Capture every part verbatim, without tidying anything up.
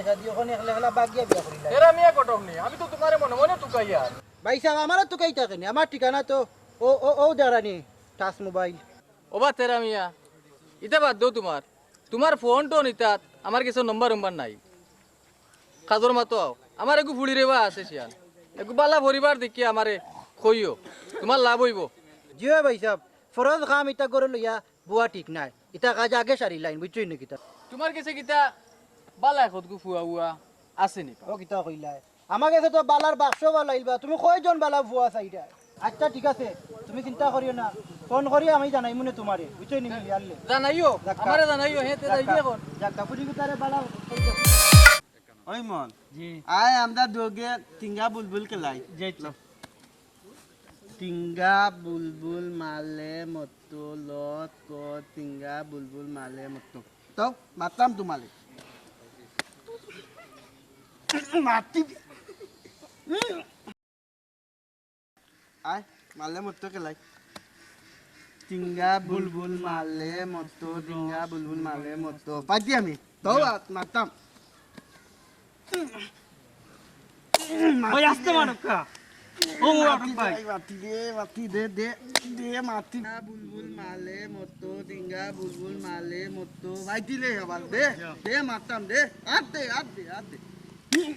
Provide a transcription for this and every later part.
শাদি অখন একলা একলা বাগিয়া বিয়া করিলা। এরা মিয়া কটক নি, আমি তো তুমারে মনে মনে তুকাইয়ার। ভাইসাব, আমারে তুকাইতা কেনে? আমার ঠিকানা তো ও, ও, ও দেরানি, টাচ মোবাইল। ওবা তেরা মিয়া, ইতা বাদ দেও তুমার। তুমার ফোন টোন ইতাত আমার গেছে নম্বর উম্বর নাই। কাজর মাতো আও। আমার এগু ফুড়ি রেবা আছে শিয়ান। এগু বালা পরিবার দেখিয়া আমারে কইও। তুমার লাভ অইবো। জি অয় ভাইসাব, ফরজ কাম ইতা ঘরো লইয়া বওয়া ঠিক নায়। ইতা কাজ আগে সারিলাইন, বুঝছইন নি কিতা? তুমার গেছে কিতা বালা একতগু ফুয়া উয়া আছে নি? ও কিতা কইলায়? আমার গেছে তো বালার বাক্স বালা ইলবা, তুমি কয়জন বালা ফুয়া চাইরায়? আচ্ছা ঠিক আছে, তুমি চিন্তা করিও না, ফোন করি আমি জানাইমুনে তুমারে, বুঝছইন নি? মিলিয়ারলে। জানাইও, যাক্কা। আমারে জানাইও, হে তে যাইবি অখন। যাক্কা, ফুড়ি গুতারে বালা। ওই মন। জি। আয় আমরা দুগে টিঙ্গা বুলবুল খেলাই। জি, আচ্ছা। টিঙ্গা বুলবুল মালে মতো লত ক, টিঙ্গা বুলবুল মালে মতো। তো, মাতলাম তুমারে। মাতি। আয়, মালে মতো খেলাই। টিঙ্গা বুলবুল মালে মতো, টিঙ্গা বুলবুল মালে মতো। পাইছি আমি। তো, মাতলাম। ভাই, আস্তে মারো কা। ও, মাতি ভাই। দে, মাতি দে, মাতি দে, দে, দে, মাতি। বুলবুল মালে মতো, টিঙ্গা বুলবুল মালে মতো। ভাই, দিলে আবার, দে, দে, মাতলাম, দে। আত দে, আত দে, আত দে।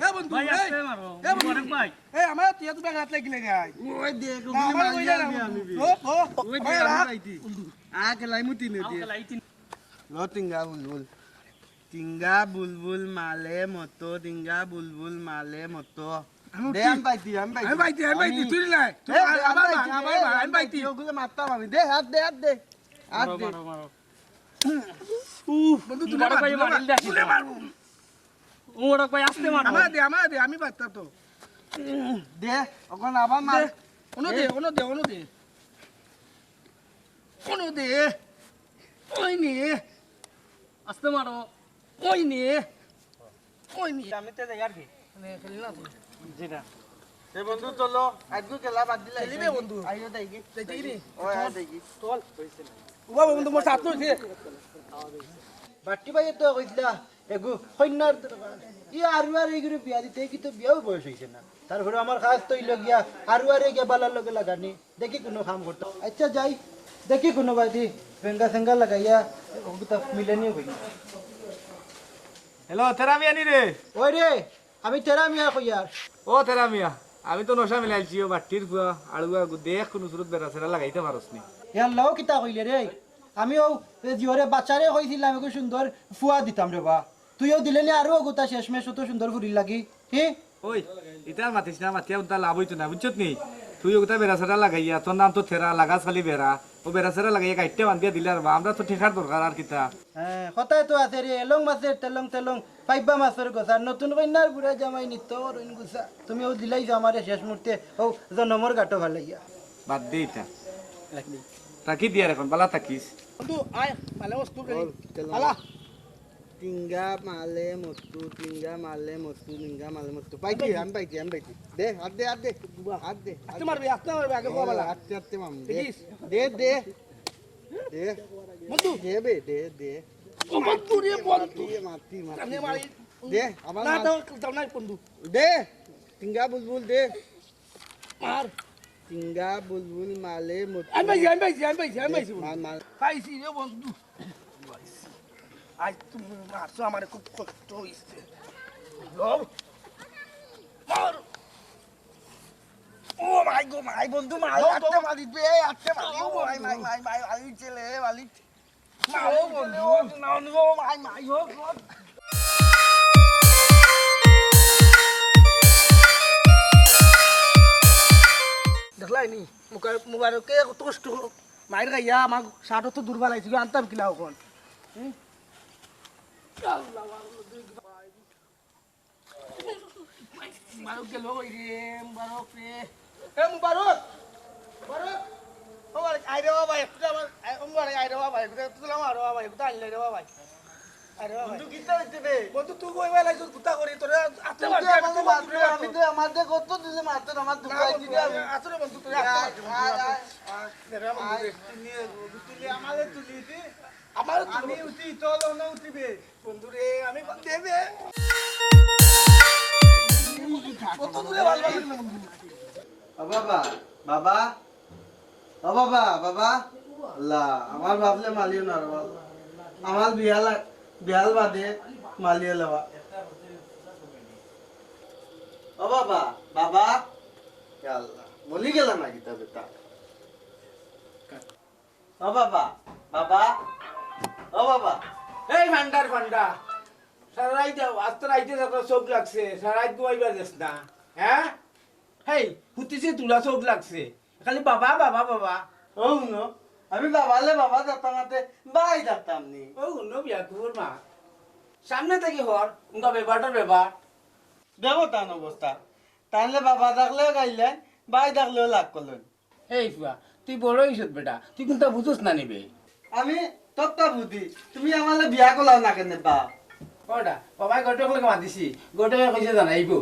এ বন্ধু, ভাই, এই, আস্তে মারো। এ বন্ধু। ভাই। এ, আমার তুই এত বেগাত লাগিলে গাই। ওই দে, না, আমার ওই জায়গা আমি। ও, ও, ওই দে, ভাই, আমি রাখ। পাইছি। আ, খেলাই মুতি নে দে। ল টিঙ্গা বুলবুল। টিঙ্গা বুলবুল মালে মতো, টিঙ্গা বুলবুল মালে মতো। আমি দে, উঠি। আমি পাইছি, আমি পাইছি। আমি পাইছি, আমি পাইছি, আমি তুই নাই। তুই এ, আ-, দে, আমি আবার পাইছি, মার, আবার এ, মার, আমি আমি পাইছি। পাইছি। ওগুলো মারতাম আমি। দে, হাত দে, হাত দে। হাত মারো, দে। মারো, মারো। উফ, বন্ধু, তুলে মারো, তুলে মারো। ও, ওরা কই আস্তে মারো। আমার দে, আমার দে, আমি পারতাম তো। দে, ওখানে আবার মার। দে, অনো দে, দে। অনো দে, অনো দে। অনো দে। ওই নে। আস্তে মারো। ওই নে। ওই নে। আমি তে যাই আর কি। মানে, খেলি না তো। জি না। এ বন্ধু, চলো, আজকে খেলা বাদ দিলে খেলিবে বন্ধু। আইও দেখি। দেখি রে। ও, আয় দেখি। চল। ও বাবা, বন্ধু, মোর সাথ নইছে। বাট্টি ভাইয়ে তো কইছিলা, এগু কইন্যার দরকার। ই আরু আর এগুরে বিয়া দিতে কি তো বিয়াও বয়স অইছে না। তারপরে আমার কাজ তো অইলো গিয়া আরু আর এগিয়া বালার লগে লাগানি। দেখি কুনু কাম করতে। আচ্ছা যাই, দেখি কুনু বাদি বেঙ্গা সেঙ্গা লাগাইয়া ওগুতা মিলেনি কই। হ্যালো, তেরা মিয়া নি রে? ওই রে, আমি তেরা মিয়া কইয়ার। ও তেরা মিয়া, আমি তো নশা মিলাইছি, ও বাট্টির ফুয়া, আড়ুয়া গু-, দেখ কুনু সুরত বেড়া সেরা লাগাইতে পারস নি। এ আল্লাহ, ও কিতা কইলে রে? আমি ও এ জিওরে বাচ্চারে কইছিলাম, একটু সুন্দর ফুয়া দিতাম রে বা। তুইও দিলে নি আরো ওগুতা শেষমেশ অত সুন্দর ফুরির লাগি। হি? ওই, ইতার মাতিস না, মাতিয়া উনতা লাভ অইতো না, বুঝছত নি? তুই ওগুতা বেড়া সেরা লাগাইয়া, তোর নাম তো তেরা, লাগাস খালি বেড়া। ও বেড়া সেরা লাগাইয়া গাইট্টা বান্ধিয়া দিলে আর বা, আমরা তো ঠেকার দরকার আর কিতা। হ্যাঁ, কথায় তো আছে রে, এলং মাছের তেলং তেলং, পাইবা মাছের গোসা, নতুন কইন্যার বুড়া জামাই নিত্য করইন গুসা। তুমি ও দিলাইছো আমারে শেষ মুহূর্তে, ও জনমর গাটো ফালাইয়া। বাদ দে ইতা। রাখি দিয়ার এখন, বালা থাকিস। বন্ধু, আয়, মালে মস্তু করি। বল, তেল আলা। টিঙ্গা মালে মত্তু, টিঙ্গা মালে মত্তু, টিঙ্গা মালে মত্তু। পাইছি, আমি পাইছি, আমি পাইছি। দে, হাত দে, হাত দে। হাত দে, হাত আস্তে দে। মারবি, আস্তে মারবি, আগে ও, খোয়া বালা। আস্তে, আস্তে মারবি। দে, দেখিস? দে, দে। দে। মন্টু। দে বে, দে, দে। ও মন্টু রে, মন্টু। মাতি, মাতি, মাতি। কানে মারি। দে, আবার না, মার। দাও, দাও নাই বন্ধু। দে। টিঙ্গা বুলবুল দে। মার। টিঙ্গা বুলবুল মালে মতো। আমি পাইছি, আমি পাইছি, আমি পাইছি, আমি পাইছি বন্ধু। মার, মার। পাইছি রে বন্ধু। পাইছি। আজ তুমি মারছো, আমার খুব কষ্ট হইছে। লও। মার। ও মাই গো, মাই বন্ধু, মাই। লও, আটকে লও। মারি দে, আটকে মারি। লও, ও মাই, বন্ধু। মাই, মাই, মাই, মাই, ছেলে, মালি। দেখলাই নি? মুকা-, মুবারকে কত কষ্ট। মাইর খাইয়া আমার শার্ট তো দুর্বল আইছিল, আনতাম কিলা অখন? হুম? মুবারক গেল কই রে, মুবারক রে। এ মুবারক! মুবারক! ও মুবারক, আয় রে বাবা, একটু আমার, আয়, ও মুবারক, আয় রে বাবা, একটু তুলা মার রে বাবা, একটু আনলে রে বাবা। আয় রে বাবা। বন্ধু, কিতা হইছে রে? বন্ধু, তুই কই বেলা তোর গুতা করি, তোরে আতে তুই মারতে, তো আমি আমার তো মারতে, মারতে, আমি তো আমার যে কত দিনে মারতে, আমার দুঃখ আয়, আইছে রে আমি। আসলে বন্ধু, তোরে আতে আয়, মারতে, আয়, বন্ধু, আয়, আয়। নে রে বন্ধু আয়, রে। তুলি, তুলি, আমারে তুলি দে। আমার আমি উঠি, তোর অন্য উঠিবে। বন্ধু রে, আমি কোন দেবে? কত দূরে ভালো লাগে না বন্ধু? ও বাবা, বাবা, ও বাবা, বাবা। আল্লাহ, আমার বাপলে মালিও না রে বাবা। আমার বিয়াল, বিয়াল বাদে মালিও লেবা। ও বাবা, বাবা। ইয়া আল্লাহ, মলি গেল না কিতা বেটা? ও বাবা, বাবা, ও বাবা। এই ফান্ডার ফান্ডা, সারা রাইত, আজ তো রাইতে সারা চোখ লাগছে, সারা রাইত ঘুমাইবার যাস না, হ্যাঁ? হেই, হুতিছে তুলা চোখ লাগছে, খালি বাবা, বাবা, বাবা। ও হুনো, আমি বাবালে বাবা ডাকতাম নাতে, বাই ডাকতাম নি। ও হুনো, বিয়া কুকুর মা, সামনে থাকি হর, উনকা ব্যাপারটার ব্যাপার। দেবতান অবস্থা, তাইলে বাবা ডাকলেও গাইলেন, বাই ডাকলেও লাগ করলেন। এই ফুয়া, তুই বড় হইছত বেটা, তুই কোনটা বুঝোস না নিবে? আমি তত্তা বুদ্ধি, তুমি আমালে বিয়া করলাও না কেন বা? ওটা, বাবাই ঘটক লোক মাতিছি, ঘটকে কইছে জানাইবো।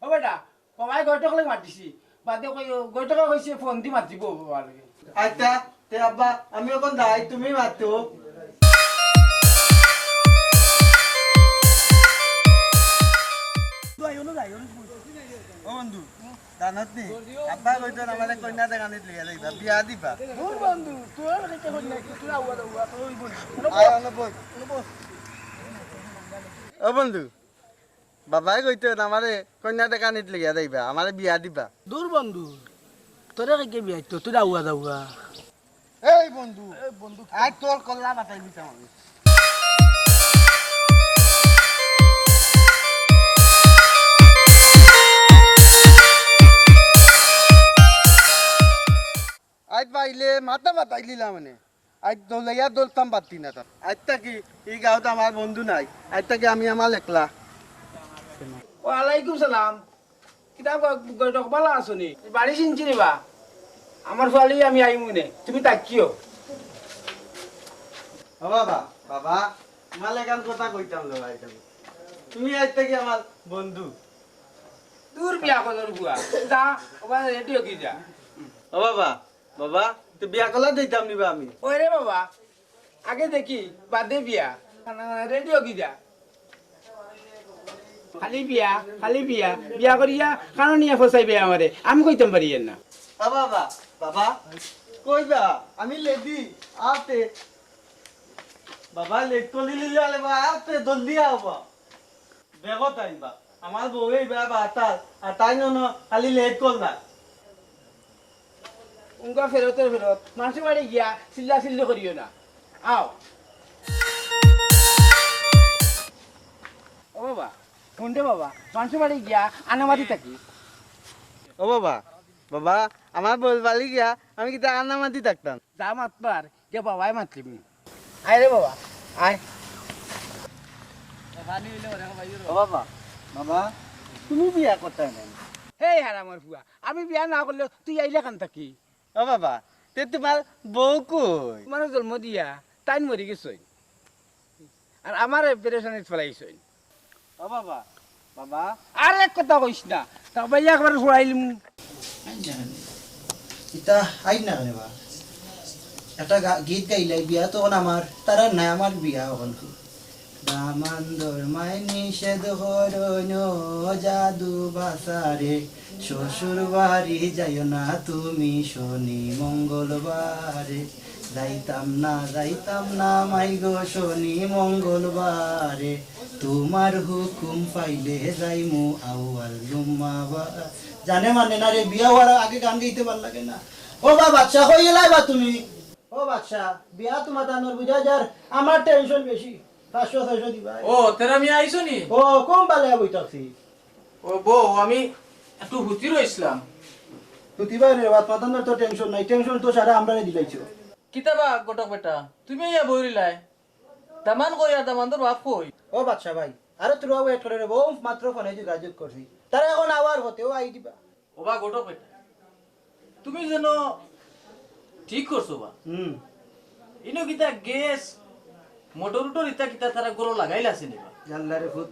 ও বেটা, বাবাই ঘটক লোক মাতিছি, বাদে কই, ঘটকে কইছে ফোন দি মাতিবো বাবার লগে। আচ্ছা, তে আব্বা, আমি এখন যাই, তুমি মাতো। ও বন্ধু, জানত নি? আব্বা কইতো আমারে কইনা দেখানিত লইয়া যাইবা, বিয়া দিবা। দূর বন্ধু, তোর কাছে কইনা কি, তোরা উয়া উয়া, ওই বন্ধু। আয়, অনো বই। অনো বই। ও বন্ধু, বাবাই কইতো আমারে কইনা দেখানিত লইয়া যাইবা, আমারে বিয়া দিবা। দূর বন্ধু, তোরে কাকে বিয়া দিতো, তোরা উয়া উয়া। এই বন্ধু, এই বন্ধু। আয় তোর কল্লা বাতাই দিতাম আমি। আজ পাইলে মাথা বাতাই দিলাম মানে। আজ দৌলাইয়া দৌলতাম পারতি না তার। আজ থাকি এই গাঁওত আমার বন্ধু নাই। আজ থাকি আমি আমার একলা। ওয়ালাইকুম সালাম। কিতা গ-, ঘটক বালা আছো নি? বাড়ি চিনছি নি বা? আমার ফুয়ালি আমি আইমু নে, তুমি তাকিও। ও বাবা, বাবা, তোমার এখান কথা কইতাম না ভাই, তুমি। তুমি আজ থাকি আমার বন্ধু। দূর বিয়া কলর ফুয়া, যা, ওবা রেডি হকি যা। ও বাবা, বাবা, তো বিয়া কলা দিতাম নিবা আমি। ওই রে বাবা, আগে দেখি, বাদে বিয়া। রেডি হকি যা। খালি বিয়া, খালি বিয়া, বিয়া করিয়া কানো নিয়া ফসাইবে আমারে, আমি কইতাম পারি এর না। ও বাবা, বাবা, কইবা, আমি লেডি, আতে। বাবা, লেট করলি লিলে আলে বা, আতে, জলদি আও বা। বেগত আইবা। আমার বউ এইবা বাতাল, আর তাই নন খালি লেট করলা। উঙ্গা ফেরতের ফেরত, মানষর বাড়ি গিয়া চিল্লা চিল্লি করিও না। আও। ও বাবা, হুন রে বাবা, মানষর বাড়ি গিয়া আনামাদি থাকি। ও বাবা, বাবা, আমার বউর বাড়ি গিয়া আমি কিতা আনামাদি থাকতাম? যা মাতবার, গিয়া বাবায় মাতলিবি। আয় রে বাবা, আয়। ও বাবা, বাবা, তুমি বিয়া করতায় নাই? হেই হারামর ফুয়া, আমি বিয়া না করলে তুই আইলে কান থাকি? ও বাবা, তে তোমার বউ কই? তোমার জন্ম দিয়া, তাইন মরি গেছইন। আর আমারে পেরেশানিত ফেলাইছইন। ও বাবা, বাবা। আর এক কথা কইস না, তা ভাই একবার ফুরাইলিমু। ইতা আইন না কেনে বা? একটা গা-, গীত গাইলাই, বিয়া তো অখন আমার, তারা নাই আমার বিয়া অখন। দামান্দর মাই নিষেধ করইন, ও যাদু বাসারে, শ্বশুর বাড়ি যাইও না তুমি শনি মঙ্গলবারে। যাইতাম না, যাইতাম না মাই গো শনি মঙ্গলবারে, তোমার হুকুম পাইলে যাইমু আউয়াল জুম্মাবার। জানে মানে না রে, বিয়া হওয়ার আগে গান গাইতে ভালা লাগে না। ও বা বাদশা, কই গেলায় বা তুমি? ও বাদশা, বিয়া তোমার তানোর বুঝা যার, আমার টেনশন বেশি। পাঁচশো ছয়শো দিবা। ও, তেরা মিয়া আইছো নি? ও, কম বালে বই থাকছি। ও বউ, আমি একটু হুতি রইছিলাম। হুতি ভাই রে, বাদ মাতানোর তো টেনশন নাই, টেনশন তো সারা আমরারে দিলাইছো। কিতা বা ঘটক বেটা, তুমি ইয়া বই রইলায়? দামান কই আর দামান্দর বাপ কই? ও বাদশা ভাই, আরো তোরা ওয়েট করে রে, বউ মাত্র ফোনে যোগাযোগ করছি, তারা এখন আওয়ার হতেও আই দিবা। ও বা ঘটক বেটা, তুমি যেন ঠিক করছো বা। হুম। ইনো কিতা গ্যাস, মোটর উটর ইতা কিতা তারা গলো লাগাইল আছে নি বা? আল্লাহ রে ফুত,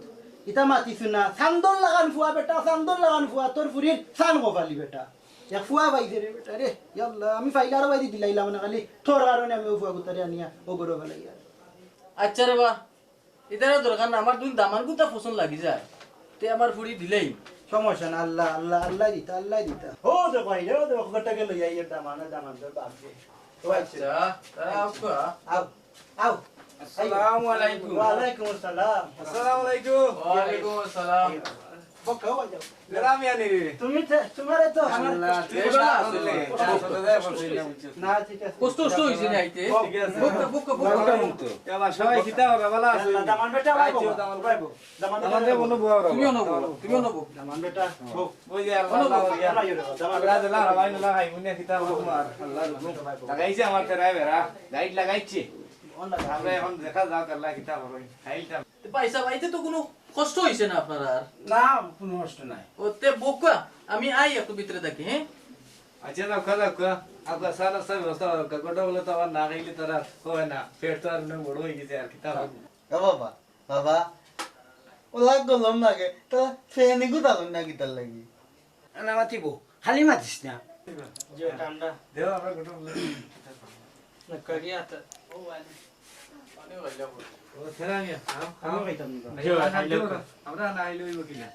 ইতা মাতিছু না, চান্দর লাগান ফুয়া বেটা, চান্দর লাগান ফুয়া, তোর ফুরির চান কপালি বেটা। এক ফুয়া পাইছে রে বেটা রে, ইয়াল্লা, আমি পাইলে আরো বাইদি দিলাইলাম না, খালি তোর কারণে আমি অউ ফুয়া গুতারে আনিয়া অউ ঘরো ফালাইয়ার। আচ্ছা রে বা, ইতার দরকার না, আমার দুইন দামান গুতা পছন্দ লাগি যায়, তে আমার ফুড়ি দিলাইমু। সমস্যা না, আল্লাহ, আল্লাহ, আল্লাহ দিতা, আল্লাহ দিতা। ও দে ভাই, ও দে, ঘরটা গেল, ইয়া, ইয়া, দামান, দামান, তোর বাপ রে। ও আচ্ছা। আচ্ছা, তারা আউক্কা। আও, আও। আসসালামু আলাইকুম। ওয়ালাইকুম আসসালাম। আসসালামু আলাইকুম। ওয়ালাইকুম আসসালাম। বক্কা, ও যাও। গেলাম ইয়ানি রে। তুমি তো, তোমারে তো আমার আল্লাহ, তুমি তুমি ভালা আছো? আছো? না, ঠিক আছে। কষ্ট, কষ্ট হইছে না আইতে? ঠিক আছে। বক্কা, বক্কা, বক্কা। বক্কা মুক্ত। এ বাবা, সবাই কিতা হবে? ভালা আছো? আল্লাহ, দামান বেটা, ভাই আচ্ছা, বউ। দামান ভাই বউ। দামান দামান বেটা, দে বলো, বউ। বউ, তুমি অনো বউ, তুমি অনো বউ। দামান বেটা, বউ। ওই যে আল্লাহ, বলো, আল্লাহ, বলো, ইয়া। দামান বেটা। আল্লাহ দিলা, রামাই দিলা, খাই মুনিয়া কিতা হবে তোমার? আল্লাহ রুকু। লাগাইছে আমার তেরায় বেড়া, গাইড লাগাইছে। আমরা এখন দেখা যাক আল্লাহ কিতা হবে। খাইলতাম। তে ভাই সাহেব, আইতে তো কুনু কষ্ট হইছে না আপনার আর? না, কুনু কষ্ট নাই। ও তে বউক্কা, আমি আই একটু ভিতরে থাকি, হ্যাঁ? আচ্ছা, যাও, খাও, যাও, খাও। আপনার চা নাস্তার ব্যবস্থা করো। গোটা বলে তো আবার না খাইলে তারা হয় না। পেট তো আর অনেক বড় হয়ে গেছে আর কি, তা হবে। এ বাবা, বাবা, ও লাগ গলম লাগে, তো ফেনি গুতালন না কিতার লাগি? না মাতিব, খালি মাতিস না। যে ঠান্ডা। দেও, আমরা গোটা বলে। না, করিয়া তো। ও, আনি। ও, ছেড়ে আমি, আম, আমি আম। খাইতাম না। আমরা না খাইলে অইব কিনা?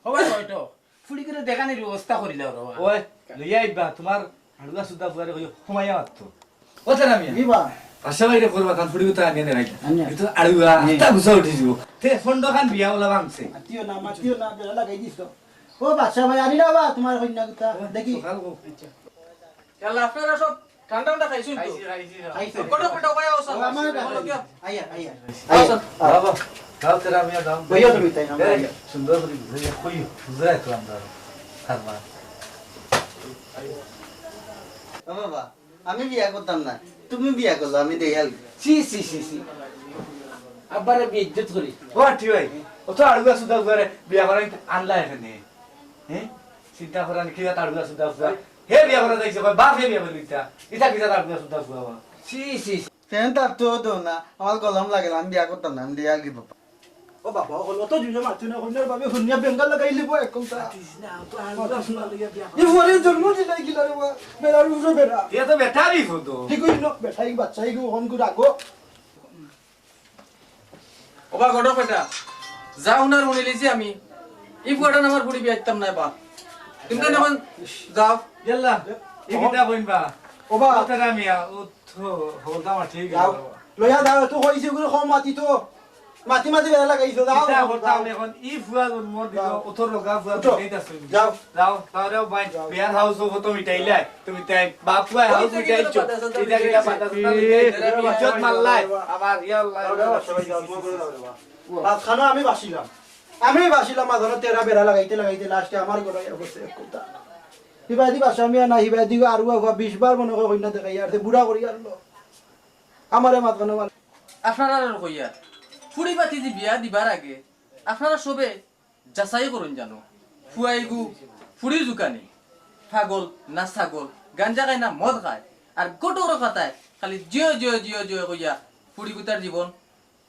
ও ভাই, ওই তো। ফুড়ি করে দেখানির ব্যবস্থা করিলাও রে বা। ওই, লইয়া আইবা, তোমার আড়ুয়া সুদ্ধা ফুয়ারে কইও, হুমাইয়া মাত্র। ও তারা মিয়া। জি বা। পাশা বাইরে করবা, তান ফুড়ি তো আনিয়া নেরাই। আনিয়া। এ তো আড়ুয়া, জি। তা গুছা উঠি দিব। তে ফন্ড খান বিয়া ওলা ভাঙছে। মাতিও না, মাতিও না, বেড়া লাগাই দিস তো। ও বাদশা ভাই, আনি না বা, তোমার কইনা গুতা। ও, দেখি। সকাল গো। আচ্ছা। ইয়াল্লা, আপনারা সব ঠান্ডা ঠান্ডা খাইছইন তো? খাইছি, খাইছি, খাইছি। খাইছি। কত কত ভাই আও, ও, আমার বলো কি? আইয়া, আইয়া। আইয়া। বাবা, যাও তেরা মিয়া, যাও। বইয়া তুমি তাই না? এই, সুন্দর করে বুঝাইয়া কইও, বুঝাই তো আমরা। খারমা। ও বাবা, আমি বিয়া করতাম না। তুমি বিয়া করলো, আমি দেয়াল। ছি, ছি, ছি, ছি। আব্বারে বেইজ্জত করি। ও আটি ভাই, ও তো আড়ুয়া সুদা করে বিয়া করাই আনলা এখানে। হ্যাঁ? চিন্তা করা নি, কিতা আড়ুয়া সুদা ফুয়া। হে বিয়া করা যাইছে, কয় বাপ হে বিয়া করি দিতা। ইতা কিতা আড়ুয়া সুদা ফুয়া বা? ছি, ছি, ছি। ফ্যান তার তো দো না, আমার গলম লাগে না, আমি বিয়া করতাম না, আমি দেয়াল কি বাবা। ও বাবা, ও হলো তো জুজে মারতে না, হইনার বাবে হুনিয়া বেঙ্গল লাগাই লিবো এখন তা। মাতিস না, তো আর দশ মাস লইয়া বিয়া কর। ই পরে জন্ম দিলাই কিলা রে বা, বেড়ার উপরে বেড়া। ইয়া তো বেটারই ফটো। ঠিক হইল, বেটাই বাচ্চাই গো, হন করে রাখো। ও বা গডক বেটা, যা হুনার হুনিলিছি আমি, ই ফুয়াটান আমার ফুড়ি বিয়া দিতাম না বা। তুমি তো এখন যাও। ইয়াল্লা, ই কিতা কইন বা? ও বা। ও তেরা মিয়া, ও তো হলতা মাঠে যাও। গেল। লইয়া যাও, তুই কইছি গুলো কম মাতি তো। মাতি মাতি বেড়া লাগাইছো, যাও। কিতা করতাম এখন? ই ফুয়া জন্ম দিল, যাও। অত রোগা ফুয়া উঠো। বিয়া দিতাছ। যাও। যাও, তাহলে ভাই, যাও। বিয়ার হাউস ও তো মিটাইলাই। তুমি তাই বাপ ফুয়া হাউস মিটাইছো। কিতা কিতা পাতা সাতা মিটাইছো। ইজ্জত মারলাই। আমার ইয়া আল্লাহ। যাও, যাও, সবাই যাও, তোমার ঘরে যাও, যাও। ভাত খানা আমি বাসিলাম। আমি বাসিলাম, মাঝখানে তেরা বেড়া লাগাইতে লাগাইতে লাস্টে আমার ঘরে আইয়া বসে এক কথা। হিবাদি বাসা মিয়া না, হিবাদি আরুয়া ফুয়া বিশ বার মনে হয় কইনা দেখাই আর বুড়া করি আনলো। আমারে মাঝখানে মার। আপনারা আর কইয়া, ফুড়ি বাতি দি বিয়া দিবার আগে আপনারা সবে যাচাই করুন জানো, ফুয়াইগু ফুড়ি জুকানি, পাগল না ছাগল, গাঞ্জা খায় না মদ খায়, আর গোটর কথায় খালি জিও জিও জিও জিও কইয়া ফুড়ি গুতার জীবন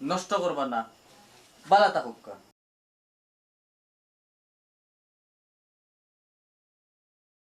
নষ্ট করবা না। বালা থাকউক্কা।